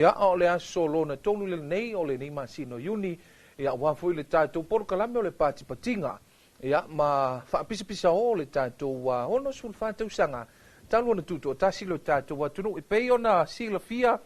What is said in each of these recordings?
Ia, a o le aso lona tolu lenei o lenei masina o Iuni, ia, aua foi le tatou polokalame o le patipatiga, ia, ma faapisapisao le tatou 64 tausaga talu ona tutoatasi lo tatou atunuu. E pei ona silafia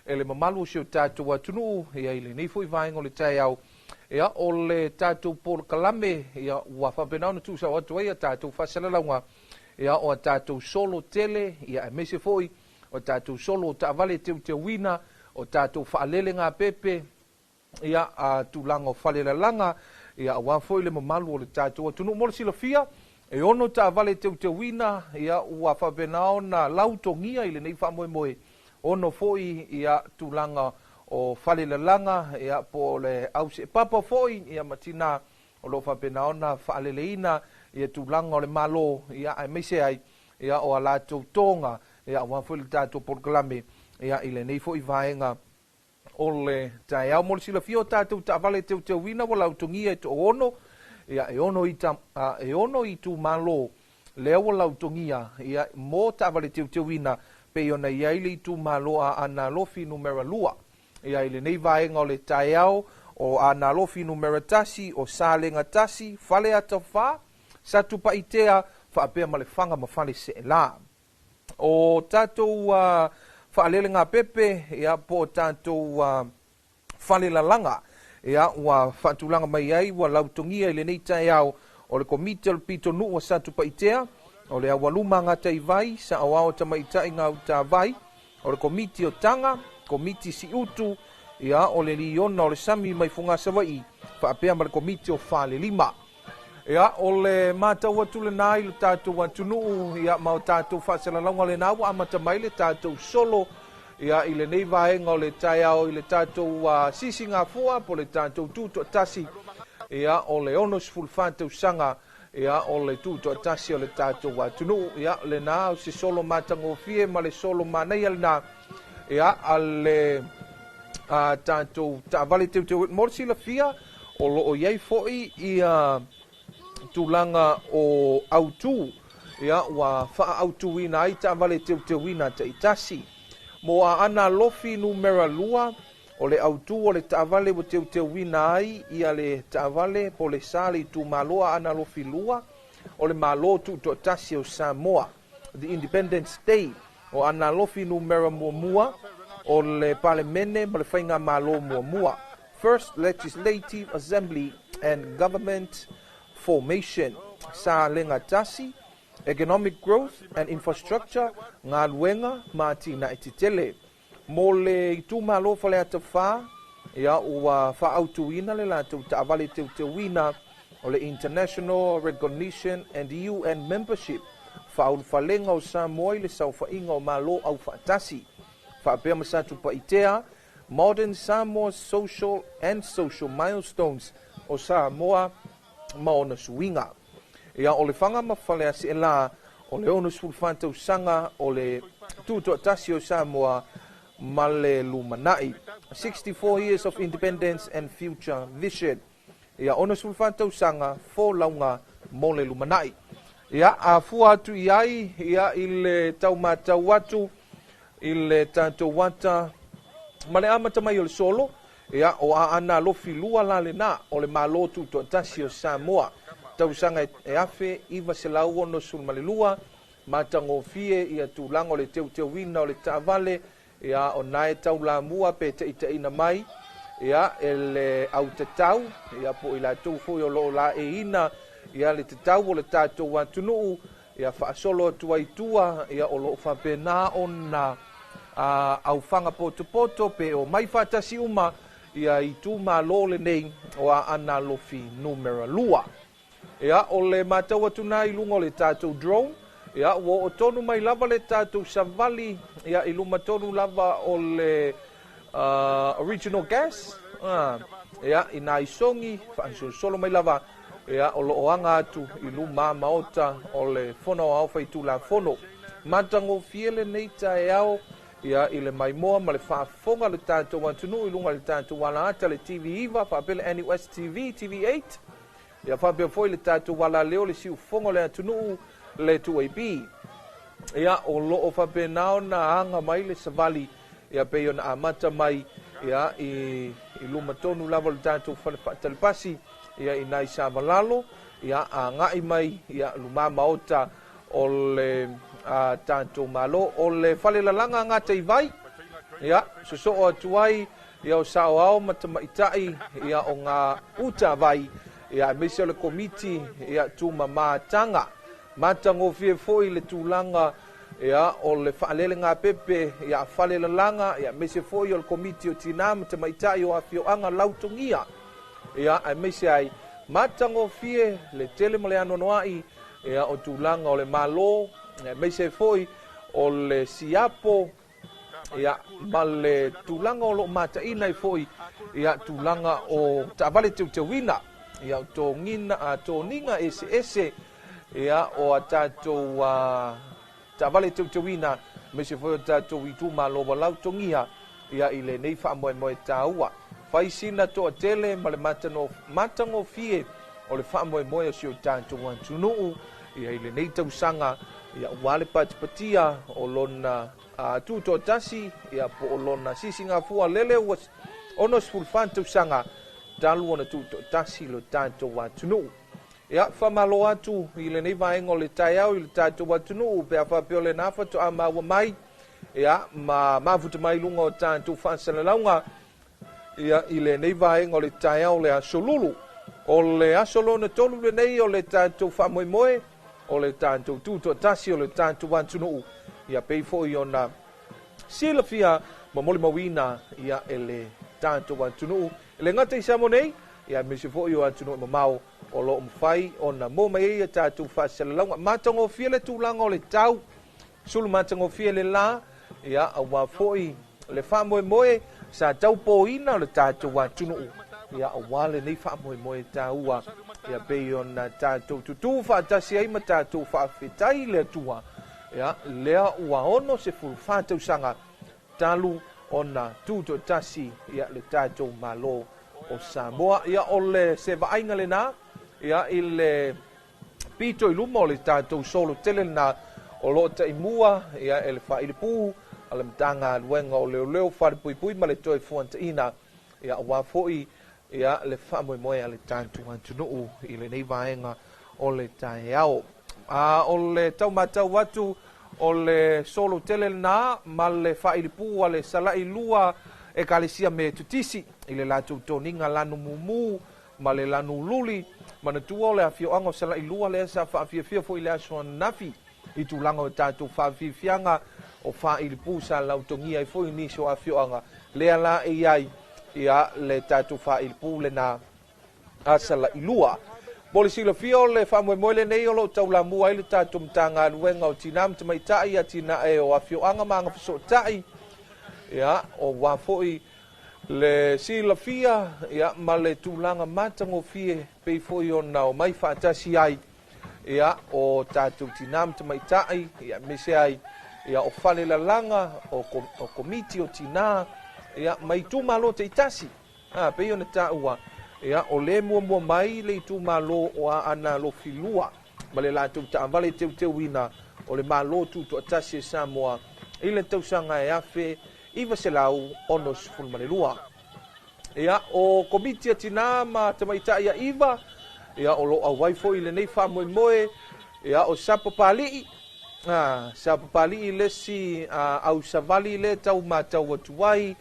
e le mamalu o si o tatou atunuu, ia, i lenei foi vaega o le taeao, ia, o le tatou polokalame, ia, ua faapena ona tuusao atu ai a tatou faasalalauga, ia, o a tatou solo tele, ia, aemaise foi o tatou solo o taavale teuteuina, o tatou faalelegapepe, ia, a tulaga o falelalaga, ia, aua foi le mamalu o le tatou atunuu. Mo le silafia, e 6 taavale teuteuina, ia, ua faapena ona lautogia i lenei faamoemoe, 6 foi, ia, tulaga o falelalaga, ia, po o le auseepapa foi, ia, ma tina o lo o faapena ona faaleleina, ia, tulaga o le Malo, ia, aemaise ai, ia, o a latou toga, ia, aua foi le tatou polokalame, ia, i lenei foi vaega o le taeao. Mo le silafia o tatou taavale teuteuina ua lautogia e 6, ia, e 6 itumalo lea ua lautogia, ia, mo taavale teuteuina, pei ona i ai le itumalo a Aana Alofi numera 2. Ia, i lenei vaega o le taeao, o Aana Alofi numera 1, o Salega 1, Faleata 4, Satupaitea, faapea ma Lefaga ma Faleseela. O tatou faalelegapepe, ia, po o tatou falelalaga, ia, ua faatulaga mai ai, ua lautogia i lenei taeao o le Komiti o le Pitonuu a Satupaitea, o le Aualuma Gataivai, Saoao Tamaitai Gautavai, o le Komiti o Taga, Komiti Siutu, ia, o le Liona o le Sami mai Fogasavaii, faapea ma le Komiti o Falelima. Ia, o le matau atu lena i le tatou atunuu, ia, ma o tatou faasalalauga lena ua amata mai le tatou solo, ia, i lenei vaega o le taeao i le tatou sisigafua po o le tatou tutoatasi, ia, o le 64 tausaga, ia, o le tutoatasi o le tatou atunuu. Ia, lena o se solo matagofie ma le solo manaia lena, ia, a le tatou taavale teuteu. Mo le silafia, o lo o i ai foi ia tulaga o autu, ia, ua faaautuina ai taavale teuteuina taitasi. Mo Aana Alofi numera 2, o le autu o le taavale ua teuteuina ai ia le taavale po le sa le itumalo Aana Alofi 2, o le Malo Tutoatasi o Samoa, the Independence Day. O Aana Alofi numera 1, o le Palemene ma le Faiga Malo muamua, First Legislative Assembly and Government Formation. Salega 1, Economic Growth and Infrastructure, galuega ma atinae tetele. Mo le itumalo Faleata 4, ia, ua faaautuina le latou taavale teuteuina, o le International Recognition and UN Membership, faaulufalega o Samoa i le saofaiga o Malo Aufaatasi. Faapea ma Satupaitea, Modern Samoa Social and Social Milestones, o Samoa ma ona suiga. Ia, o Lefaga ma Faleaseela, o le 64 tausaga o le tutoatasi o Samoa ma le lumanai, 64 years of independence and future vision. Ia, 64 tausaga folauga mo le lumanai. Ia, a fua atu i ai, ia, i le taumatau atu i le tatou ata ma le amata mai o le solo, ia, o Aana Alofi 2 la lena, o le Malo Tutoatasi o Samoa, tausaga e 1962, matagofie ia tulaga o le teuteuina o le taavale, ia, o nae taulamua pe taitaiina mai, ia, e le autatau, ia, po i latou foi o loo laeina, ia, le tatau o le tatou atunuu, ia, faasolo atu ai tua, ia, o loo faapena ona aufaga potopoto pe o mai faatasi uma, ia, itumalo lenei o Aana Alofi numera 2. Ia, o le matau atu na i luga o le tatou drone, ia, ua oo tonu mai lava le tatou savali, ia, i luma tonu lava o le Original Gas, ia, i nai sogi faasolosolo mai lava, ia, o loo aga atu i luma maota o le Fono Aoao Faitulafono. Matagofie lenei taeao, ia, i le maimoa ma le faafofoga le tatou atunuu i luga o le tatou alaata le TV9 faapea le NUS TV, TV8, ia, faapea foi le tatou alaleo le siufofoga o le atunuu le 2AB. Ia, o loo faapena ona aga mai le savali, Ia pei ona amata mai ia i luma tonu lava o le tatou fale faatalipasi ia i nai Savalalo, ia agai mai ia luma maota o le tatou Malo, o le falelalaga Gataivai, ia sosoo atu ai ia o saoao ma tamaitai ia o ngā utavai, ia aemaise o le komiti ia tumamataga. Matagofie foi le tulaga ia o le faalelegapepe ia falelalaga, ia aemaise foi o le komiti o tinā ma tamaitai o afioaga lautogia, ia aemaise ai matagofie le tele ma le anoanoai ia o tulaga o le Malo, aemaise foi o le siapo, ia ma le tulaga o loo mataina ai foi ia tulaga o taavale teuteuina, ia o toniga eseese ia o a tatou taavale teuteuina, aemaise foi o tatou itumalo ua lautogia ia i lenei faamoemoe taua. Fai sina toatele ma le matagofie o le faamoemoe o si o tatou atunuu ia i lenei tausaga, ia ua le patipatia o lona tutoatasi ia po o lona sisigafua lele ua 64 tausaga talu ona tutoatasi lo tatou atunuu. Ia faamalo atu i lenei vaega o le taeao i le tatou atunuu pe a faapea o lena faatoa maua mai ia ma mafuta mai luga o tatou faasalalauga ia i lenei vaega o le taeao le aso Lulu. O le aso lona 3 lenei o le tatou faamoemoe o le tatou tutoatasi o le tatou atunuu, ia pei foi ona silafia ma molimauina ia e le tatou atunuu e le gata i Samoa nei, ia aemaise foi o atunuu mamao o loo mafai ona maua mai ai ia tatou faasalalauga. Matagofie le tulaga o le tau, sulu matagofie le la, ia aua foi le faamoemoe sa taupoina o le tatou atunuu, ia aua lenei faamoemoe taua, ia pei ona tatou tutū faatasi ai ma tatou faafetai le Atua, ia lea ua 64 tausaga talu ona tutoatasi ia le tatou Malo o Samoa. Ia o le se vaaiga lena ia i le pito i luma o le tatou solo tele lena o loo taimua ia e le faailipu a le Matagaluega o Leoleo Falepuipui ma le toe fuataina, ia aua foi ia le faamoemoe a le tatou atunuu i lenei vaega o le taeao. O le taumatau atu o le solo tele lena ma le faailipu a le Sala'i Lua Ekalesia Metotisi i le latou toniga lanu mumu ma le lanu luli. Manatua o le afioaga o Sala'i Lua lea sa faafiafia foi le aso ananafi i tulaga o tatou faafiafiaga o faailipu sa lautogia ai foi nisi o afioaga lea la e iai ia le tatou faailipu lena a Sala'i Lua. Mo le silafia o le faamoemoe lenei o loo taulamua ai le tatou Matagaluega o Tinā ma Tamaitai atinae o afioaga ma agafesootai, ia o ua foi le silafia ia ma le tulaga matagofie pei foi ona o mai faatasi ai ia o tatou tinā ma tamaitai, ia aemaise ai ia o falelalaga o komiti o tinā ia ma itumalo taitasi. Pei ona taua ia o le muamua mai le itumalo o Aana Alofi 2 ma le latou taavale teuteuina o le Malo Tutoatasi e Samoa i le tausaga e 1962. Ia o komiti a tinā ma tamaitai a iva ia o loo auai foi lenei faamoemoe, ia o Sapapali'i, Sapapali'i lesi au savali le tau matau atu ai,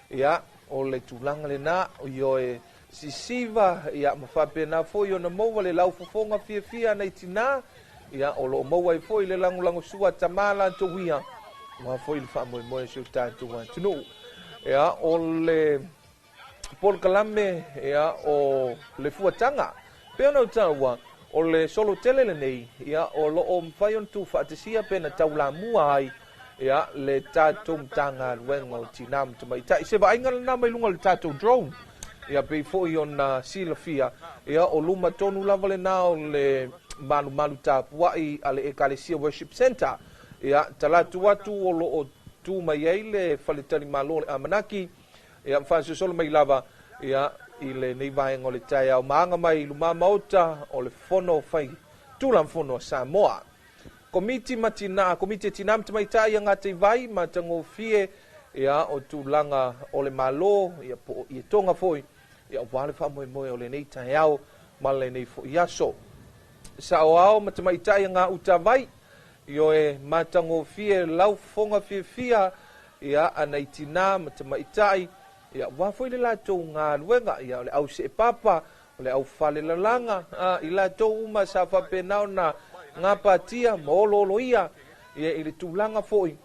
ia o le tulaga lena ioe sisiva ia ma faapena foi ona maua le laufofoga fiafia nai tinā, ia o loo maua ai foi le lagolago sua tamā latou ia ua foi le faamoemoe si o tatou atunuu. Ia o le polokalame ia o le fuataga pe ona o taua o le solo tele lenei, ia o loo mafai ona tuufaatasia pe na taulamua ai ia le tatou Matagaluega o Tinā ma Tamaitai. Se vaaiga lena mai luga o le tatou drone, ia pei foi ona silafia ia o luma tonu lava lena o le malumalu tapuai a le Ekalesia Worship Center, ia talatu atu o loo tu mai ai le faletalimalo o le Amanaki, ia faasolosolo mai lava ia i lenei vaega o le taeao maaga mai luma maota o le fono fai Tulafono a Samoa. Komiti ma tinā, komiti e tinā ma tamaitai ia Gataivai matagofie ia, o tulaga o le Malo, ia, po o ietoga foi, ia, aua le faamoemoe o lenei taeao ma lenei foi aso. Saoao ma tamaitai a Gautavai, ioe, matagofie lau fofoga fiafia, ia, a nai tinā ma tamaitai, ia, aua foi le latou galuega, ia, o le au seepapa, o le au falelalaga, a, i latou uma sa faapena ona gapatia ma olooloia, ia, i le tulaga foi,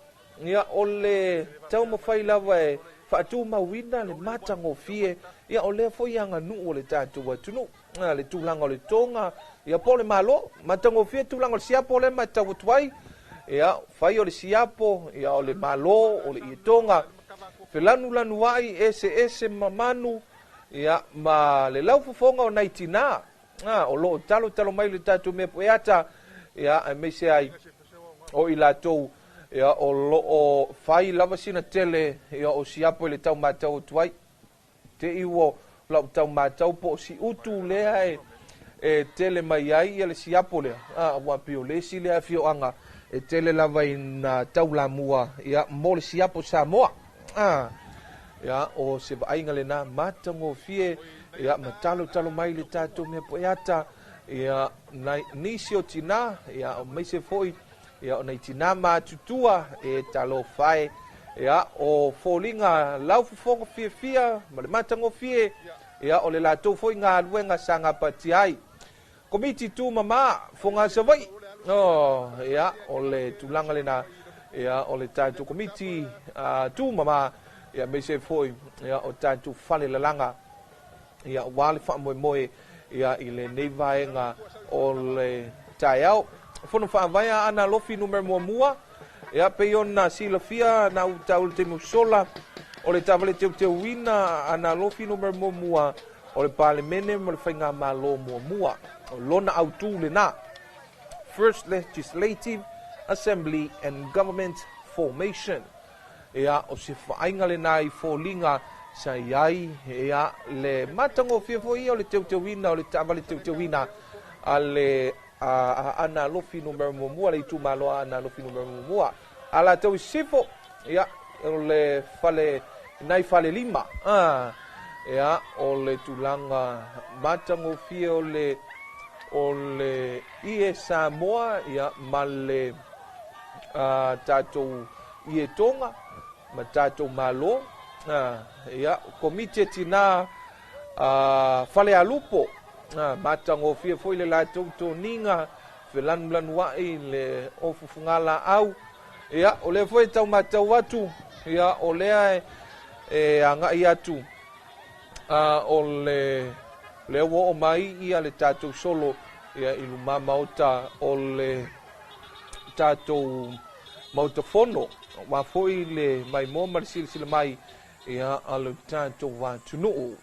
ia, o le taumafai lava e faatumauina le matagofie, ia, o lea foi aganuu o le tatou atunuu, le tulaga o le toga, ia, po o le Malo, matagofie tulaga o le siapo lea e matau atu ai, ia, fai o le siapo, ia, o le Malo, o le ietoga, felanulanuai eseese ma manu, ia, ma le laufofoga o nai tinā, o lo o talotalo mai le tatou mea pueata, ia, aemaise ai o i latou, ia, o lo o fai lava sina tele, ia, o siapo i le tau matau atu ai. Te i ua lau tau matau po o si utu lea e tele mai ai ia le siapo lea, ua pei o le isi lea afioaga e tele lava ina taulamua, ia, mo le siapo Samoa. Ia, o se vaaiga lena matagofie, ia, ma talotalo mai le tatou mea pueata, ia, nai nisi o tinā, ia, aemaise foi, ia, o nai tinā matutua e talofa e, ia, o foliga laufofoga fiafia ma le matagofie, ia, o le latou foi galuega sa gapatia ai. Komiti Tumama Fogaa Savaii, oh, ia, o le tulaga lena, ia, o le tatou komiti tumama, ia, aemaise foi, ia, o tatou falelalaga, ia, aua le faamoemoe, ia, i lenei vaega o le taeao. Fono Faavae a Aana Alofi numera 1, ia, pei ona silafia na uta o le taimi ua sola, o le taavale teuteuina a Aana Alofi numera 1 o le Palemene ma le Faigamalo muamua. O lona autū lena, First Legislative Assembly and Government Formation. Ia, o se vaaiga lena i foliga sa i ai, ia, le matagofie foi ia o le teuteuina o le taavale teuteuina a le Aana Alofi numera 1, le itumalo a Aana Alofi numera 1. Alataua i Sisifo, ia, o le fale nai Falelima, ia, o le tulaga matagofie o le ie Samoa, ia, ma le tatou ietoga ma tatou Malo, ia, komiti e tinā Falealupo, matagofie foi le latou toniga felanulanuai le ofufuga laau, ia, o lea foi e tau matau atu, ia, o lea e agai atu, o le lea ua oo mai ia le tatou solo, ia, i luma maota o le tatou Maota Fono, aua foi le maimoa ma le silasila mai, ia, a le tatou atunuu.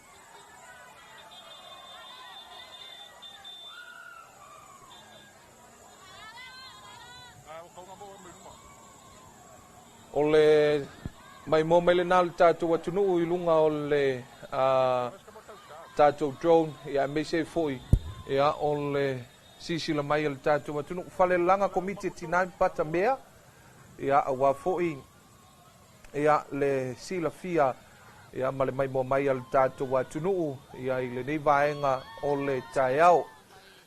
O le maimoa mai lena o le tatou atunuu i luga o le tatou drone, ia, aemaise ai foi, ia, o le silasila mai a le tatou atunuu. Falelalaga komiti e tinā i Patamea, ia, aua foi, ia, le silafia, ia, ma le maimoa mai a le tatou atunuu, ia, i lenei vaega o le taeao.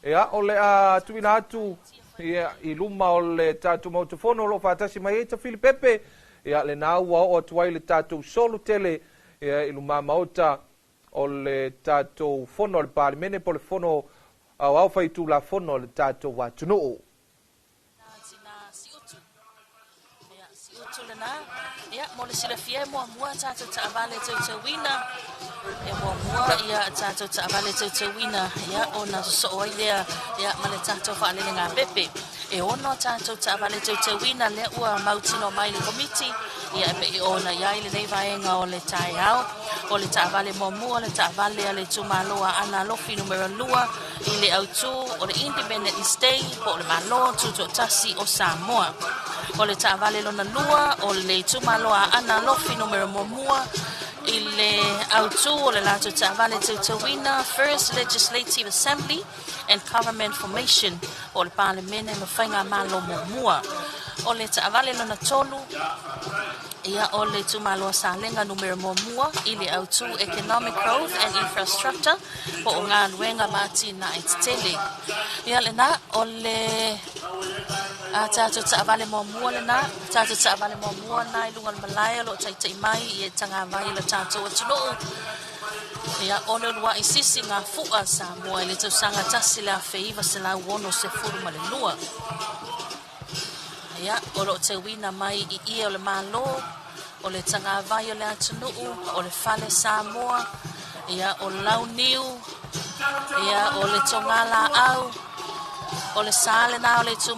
Ia, o le a tuuina atu, ia, i luma o le tatou Maota Fono o lo o faatasi mai ai Tafili Pepe, ia, lena ua oo atu ai le tatou solo tele, ia, i luma maota o le tatou Fono a le Palemene po o le Fono Aoao Faitulafono a le tatou atunuu. Tina Siutu. Ia, Siutu lena. Ia, mo le silafia e muamua tatou taavale teuteuina. E muamua ia tatou taavale teuteuina, ia, ona sosoo ai lea, ia, ma le tatou faalelegapepe. E 6 tatou taavale teuteuina lea ua mautinoa mai le komiti, ia, e pei ona i ai lenei vaega o le taeao. O le taavale muamua, le taavale a le itumalo a Aana Alofi numera 2 i le autū o le Independence Day po o le Malo Tutoatasi o Samoa. O le taavale lona lua, o le itumalo a Aana Alofi numera 1 i le autū o le latou taavale teuteuina First Legislative Assembly and Government Formation po o le Palemene ma Faigamalo muamua. O le taavale lona tolu, Ia, o le itumalo o Salega 1 i le autu Economic Growth and Infrastructure, po o galuega ma atinae tetele. Ia lena, o le a tatou taavale muamua lena, tatou taavale muamua na i luga o le malae o lo o taitai mai i e tagavai i le tatou atunuu. Ia, o le uluai sisigafu'a a Samoa i le tausaga 1962. Ia, o lo o teuina mai i ie o le Malo, o le tagavai o le atunuu, o le fale Samoa, ia o launiu, ia o le togalaau, o le sa lena o le itumalo.